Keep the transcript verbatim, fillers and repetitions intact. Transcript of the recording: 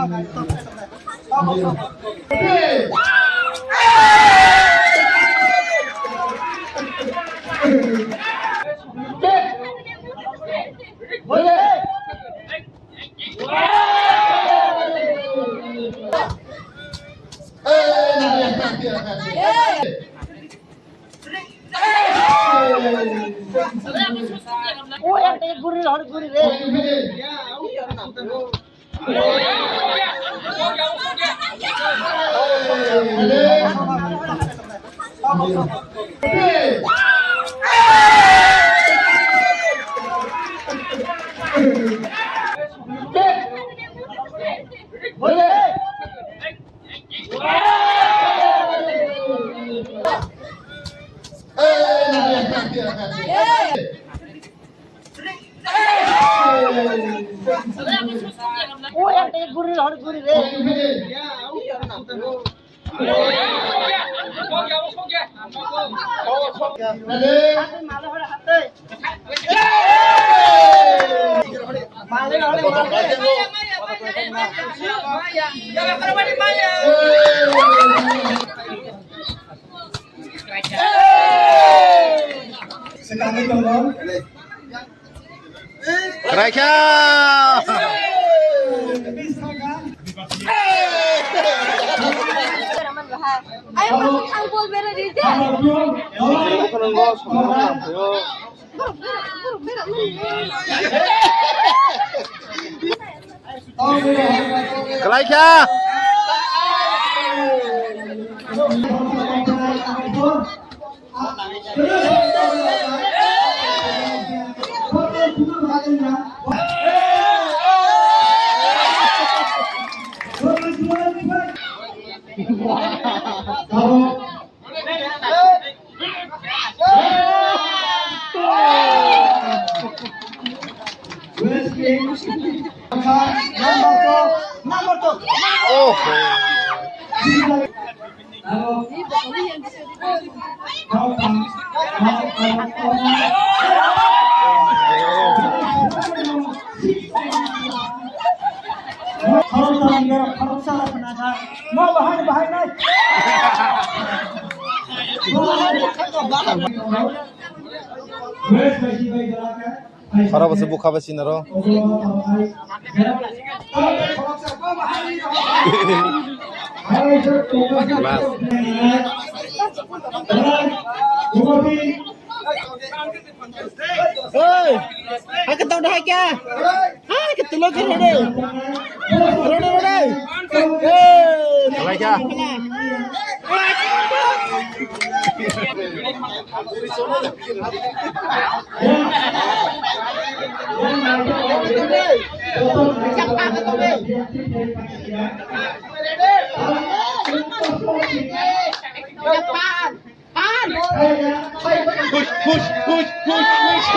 O ekta guri hor guri re. O ekta guri hor guri re. Raikha! Ayo, ang bol bera di de. Kwlai kha. Oh. Khorok bwswk bukha bai sinaro. Last. Hey, hakhe tong dahai kya? Hai, ke tulo ke rode. Rode, rode. Hey. Halai kya? Japan. Push, push, push, push, push.